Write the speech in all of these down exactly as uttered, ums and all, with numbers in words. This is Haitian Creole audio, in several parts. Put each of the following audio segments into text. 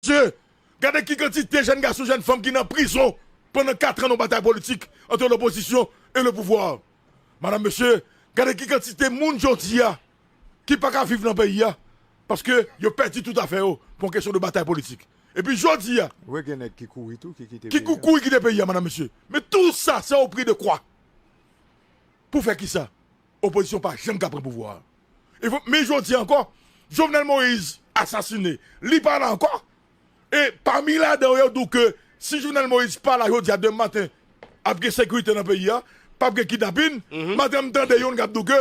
Mesye, gade ki kantite jèn gason, jèn fanm ki nan prizon pandan kat an nan batay politik ant lopozisyon e le pouvwa. Madanm, mesye, gade ki kantite moun jodi a ki pa ka viv nan peyi a, paske yo pèdi tout afè yo pou yon kesyon de batay politik. Epi jodi a, Ou wè gen nèg ki kouri tou, ki kite ki peyi kou a. Kouri kite peyi a, madanm, mesye. Men tou sa, se o pri de kwa? Pou fè kisa? Opozisyon pa janm ka pran pouvwa a. E fò, men jodi ankò, Jovenel Moïse asasine, li pa la ankò. E pami ladan yo, yo di w ke si Jovenel Moïse pa la jodi a, demen maten, ap gen sekirite nan peyi a, p ap gen kidnapin. Maten, m tande youn k ap di w ke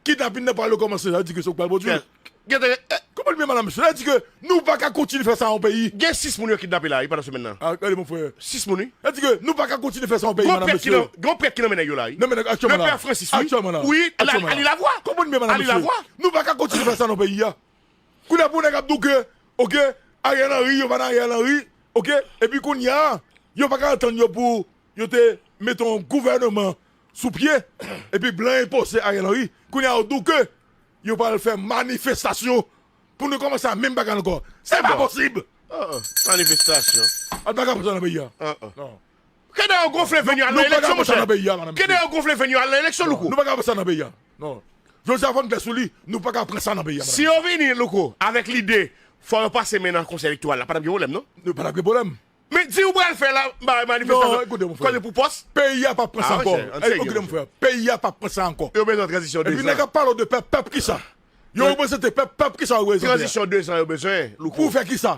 kidnapin nan pral rekòmanse. Sa vle di ke se ou k pral pwodui. Kè- Kè- kè- eh, Kòman l ye, madanm, mesye? Sa vle di ke nou pa ka kontinye fè sa an peyi. Gen sis moun yo kidnape la, wi, pandan semèn nan. Ah, gade, mon frè. Sis moun, wi. Sa vle di ke nou pa ka kontinye fè sa an peyi, madanm, mesye. Gon prèt ki nan men nèg yo la, wi. Nan men nèg aktyèlman la. Le pè Francis, wi. Aktyèlman la. Wi, aktyèlman la. Ali Lavwa. Kòman l ye, madanm, mesye? Ali Lavwa. Nou pa ka kontinye fè sa nan peyi a. Kounye a pou nèg ap di w ke, oke, Ariel Henry, yo pa nan Ariel Henry, oke, epi kounye a, yo pa ka antann yo pou yo te mete yon gouvènman sou pye, epi blan enpoze Ariel Henry. Kounye a, yo di w ke yo pral fè manifestasyon pou nou kòmanse a menm bagay ankò. Se pa posib! Ah, ah. Manifestasyon. Al pa ka fè sa nan peyi a. Ah, ah. Non. Kè nèg yo gonfle vini al nan eleksyon, monchè. Kè nèg yo gonfle vini al nan eleksyon, Louko. Nou pa ka fè sa nan peyi a. Non. Jodi a, fò n klè sou li, nou pa ka pran sa nan peyi a, madanm. Si yo vini, Louko, avèk lide, fò yo pase men nan konsèy elektoral la, pa t ap gen pwoblèm, non? Nou pa t ap gen pwoblèm. Men di ou pral fè la, ba manifestasyon. Non, ekoute, mon frè. Kote pou pòs? Peyi a p ap pran sa ankò. Ekoute, mon frè. Peyi a p ap pran sa ankò. Yo bezwen tranzisyon de zan. Epi nèg ap pale w de pèp, pèp kisa? Yo reprezante pèp, pèp kisa yo reprezante? Tranzisyon de zan yo bezwen, Louko. Pou fè kisa?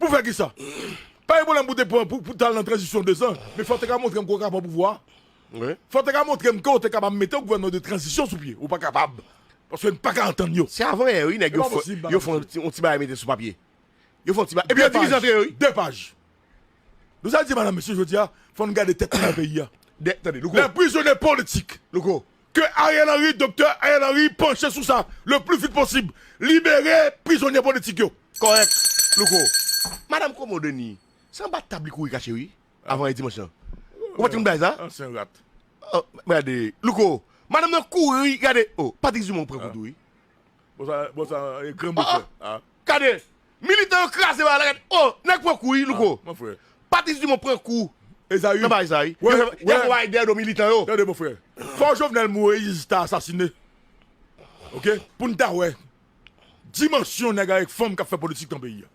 Pou fè kisa? Pa gen pwoblèm pou te pran, pou, pou t al nan tranzisyon de zan, men fò w te ka montre m ke w ka pran pouvwa a. Wi. Fò w te ka montre m ke w te kapab mete yon gouvènman de tranzisyon sou pye. Ou pa kapab. Paske n pa ka antann yo. Se avan yè, wi, nèg yo fè, yo fè yon ti, yon ti bagay mete sou papye. Yo fè yon ti bagay. Epi yo divize antre yo, wi. De paj. Nou sa di, madanm, mesye, jodi a, fò n gade tèt nou nan peyi a. De, tande, Louko. Les prisonniers politiques. Louko. Ke Ariel Henry, doktè Ariel Henry panche sou sa le plus vite possible. Libere prizonye politik yo. Kòrèk, Louko. Madanm Komodeni, se anba tab li kouri kache, wi, avan yè dimanch lan. Ou pa t konn bagay sa? Ansyen rat. Oh, gade, Louko. Madanm nan kouri, gade. Oh, Patrice Dumont pran kou tou, wi. Bon, sa, bon, sa, e, gran bouche. Ah, ah. Gade, militan yo kraze bagay la, gade. Oh, nèg pran kou, wi, Louko. Ah, mon frè. Patrice Dumont pran kou. Ezayi. Nan bagay sa, wi. Yo fè, y ap fè bagay dèyè do militan yo. Tande, mon frè. Fò Jovenel Moïse ta asasine. Oke? Pou n ta wè dimansyon nèg avèk fanm k ap fè politik nan peyi a.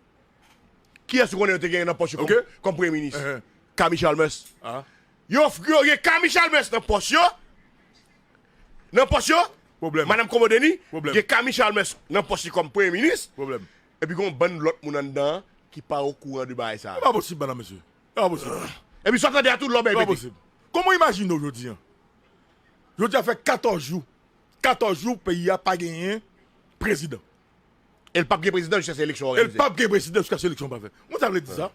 Kiyès ou konnen yo te genyen nan pòch yo kòm, kòm premye minis? Kami Chalmers. Ah. Yo, yo gen Kami Chalmers nan pòch yo. Nan pòch yo. Pwoblèm. Madanm Komodeni, pwoblèm, gen Kami Chalmers nan pòch li kòm premye minis. Pwoblèm. Epi gen yon bann lòt moun anndan an ki pa okouran de bagay sa a. Se pa posib, madanm, mesye. Se pa posib. Epi sa w tande a tou, lòbèy pete. Se pa posib. Kòman w imajine w jodi a? Jodi a fè katòz jou. Katòz jou peyi a pa genyen prezidan. E l p ap gen prezidan jiskaske eleksyon òganize. E l p ap gen prezidan jiskaske eleksyon pa fèt. Ou konn sa vle di sa?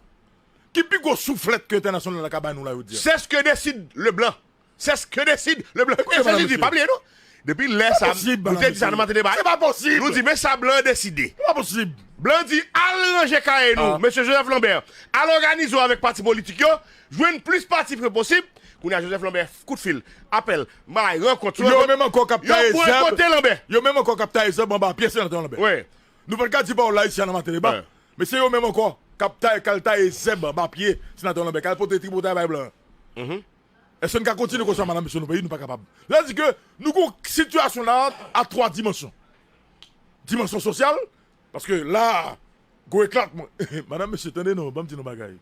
Ki pi gwo souflèt ke entènasyonal la ka bay nou la jodi a? C'est ce que décide le blanc. C'est ce que décide le blanc. E sa li di, pa bliye non. Depi lè sa, nou te di sa nan maten deba. Se pa posib. Nou di, men sa blan an deside. Se pa posib. Blan di, al ranje kay nou, mesye Joseph Lambert. Al òganize w avèk pati politik yo, jwenn plis pati ke posib. Kounye a, Joseph Lambert, kout fil, apèl, bay rankont sou rankont. Yo menm ankò k ap taye zèb. Yo bwaykote Lambert. Yo menm ankò k ap taye zèb anba pye Senatè Lambert. Wi. Nou pa t ka di pawòl la isi a nan maten deba. Wi. Men se yo menm ankò k ap taye, k al taye zèb anba pye Senatè Lambert, k al pote tripotay bay blan an. Èske n ka kontinye konsa, madanm, mesye, nan peyi? Nou pa kapab. Sa vle di ke nou gon sitiyasyon la a twa dimansyon. Dimansyon sosyal, paske la, gon eklatman. Madanm, mesye, tande non, ban m di nou bagay.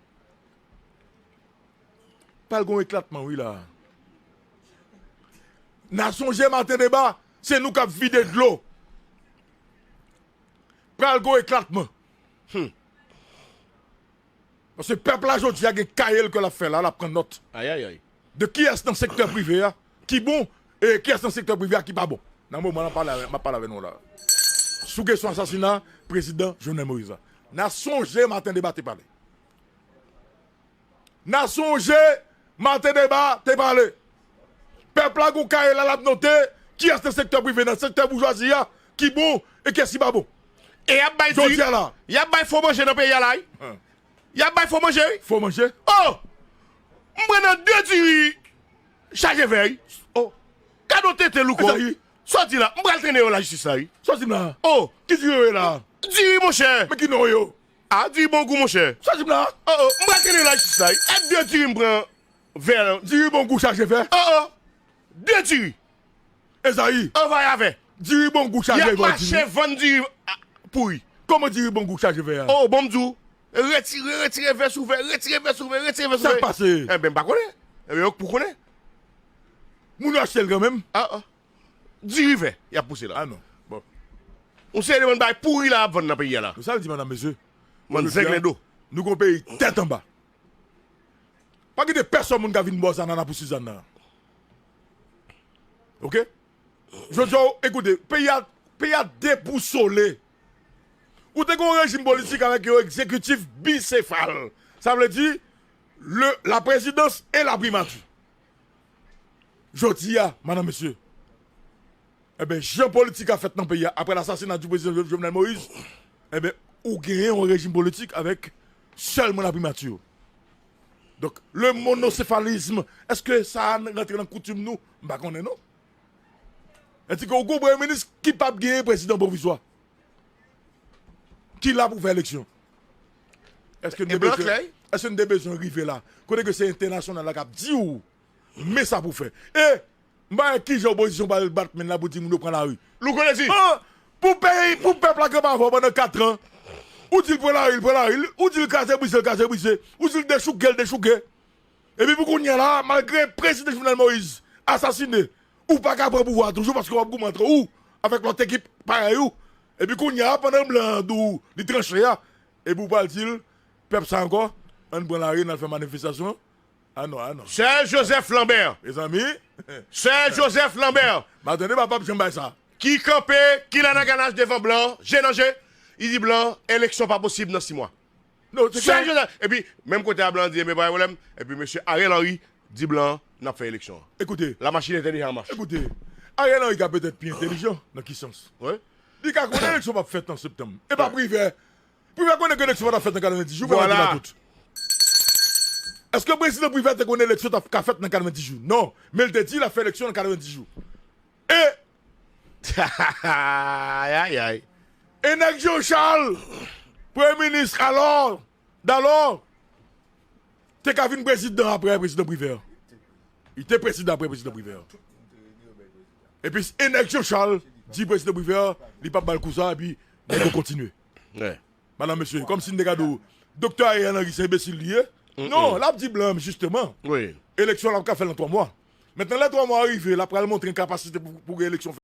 Pral gon eklatman, wi, la. N a sonje maten deba, se nou k ap vide dlo. Pral gon eklatman. Paske pèp la jodi a gen kaye l ke l ap fè la, l ap pran nòt. Ayayay. De kiyès nan sektè prive a ki bon e kiyès nan sektè prive a ki pa bon. Nan moman an, m ap pale avè, m ap pale avè nou la. Sou kesyon asasina prezidan Jovenel Moïse la. N a sonje maten deba te pale. N a sonje maten deba te pale. Pèp la gon kaye la, l ap note kiyès nan sektè prive, nan sektè boujwazi a ki bon e kiyès ki pa bon. E y ap bay diri, jodi a la, y ap bay fo manje nan peyi a la, wi. Y ap bay fo manje, wi. Fo manje? Oh! M pran nan de diri chaje vè, wi. Oh! Gade yon tenten, Louko. Sa w di la? M pral trennen yo lajistis la, wi. Sa w di m la? Oh! Ki diri yo ye la? Diri, monchè. Men ki non yo? A, diri bon gou, monchè. Sa di m la? Oh, oh, m pral kenbe lajistis la, wi. E de diri m pran vè. Diri bon gou chaje vè? Oh, oh. De diri. Ezayi. Anvay avè. Diri bon gou chaje vè. Y ap mache vann diri, a, pouri. Kòman diri bon gou chaje vè a? Oh, bon, m di w. Retire, retire vè sou vè, retire vè sou vè, retire vè sou vè. Sa k pase? Enben, m pa konnen. Enben, yo k pou konnen. Moun yo achte l kanmenm? Ah, ah. Diri vè, y ap pouse la. Ah, non. Bon. Yon seri de bann bagay pouri la ap vann nan peyi a la. Sa vle di, madam, mesye. Bann zenglendo. Nou gon peyi tèt anba. Pa kite pèsòn moun ka vin ba w zanana pou Suzanne nan. Oke? Jodi a, ekoute, peyi a, peyi a debousole. Ou te gen yon rejim politik avèk yon egzekitif bisefal. Sa vle di, le, la présidence et la primature. Jodi a, madam, mesye, enben, jan politik a fèt nan peyi a, apre lasasina di prezidan Jo-, Jovenel Moïse, enben, ou genyen yon rejim politik avèk sèlman la primati. Donk, le monosefalizm, èske sa a rantre nan koutim nou? M pa konnen, non. Èske ou gon premye minis ki p ap genyen prezidan pwovizwa? Ki la pou fè eleksyon? Èske n te bezwen, èske n te bezwen rive la? Kote ke se entènasyonal la k ap di w, men sa pou fè. E, m pa wè kijan opozisyon pral bat men la pou di moun yo pran lari. Louko Lezi. Ah, pou peyi, pou pèp la kanpe avè w pandan kat an, ou di l pran lari, l pran lari, ou di l kraze brise, l kraze brise, ou di l dechouke, l dechouke. Epi pou kounye a la, malgre prezidan Jovenel Moïse asasine, ou pa ka pran pouvwa a toujou paske w ap goumen antre ou avèk lòt ekip parèy ou. Epi kounye a, pandan blan an di w li tranche a, epi w pral di l, pèp sa ankò, ann pran lari, n al fè manifestasyon. Ah non, ah non. Sè Joseph Lambert. Mezanmi. Sè Joseph Lambert. M a tande papa p janm bay sa. Ki kanpe, ki la nan galaj devan blan, je nan je, li di blan, eleksyon pa posib nan sis mwa. Non, se Sè Joseph. Epi, menm kote a blan di, enben, pa gen pwoblèm. Epi, mesye Ariel Henry di blan, n ap fè eleksyon an. Ekoute. La machine est déjà en marche. Ekoute, Ariel Henry ka petèt pi entèlijan, nan ki sans? Wi. Li ka konnen eleksyon p ap fèt an septanm. E pa Privè. Privè konnen ke eleksyon pa t ap fèt nan katrevenndis jou, fè l di la tout. Èske prezidan Privè te konnen eleksyon t ap ka fèt nan katrevenndis jou? Non, men l te di l ap fè eleksyon nan katrevenndis jou. E Ay, ay, ay. E nèg Jean Charles, premye minis alò, dalò, te ka vin prezidan apre prezidan Privè. Li te prezidan apre prezidan Privè. Epi, e nèg Jean Charles di prezidan Privè, li p ap ba l kou sa, epi nèg yo kontinye. Wi. Madanm, mesye, kòmsi n te ka di w, Doktè Ariel Henry se enbesil li ye. Non, l ap di blan, jisteman. Wi. Eleksyon l ap ka fè l nan twa mwa. Mentnan, lè twa mwa a rive, l ap pral montre kapasite pou, pou gen eleksyon.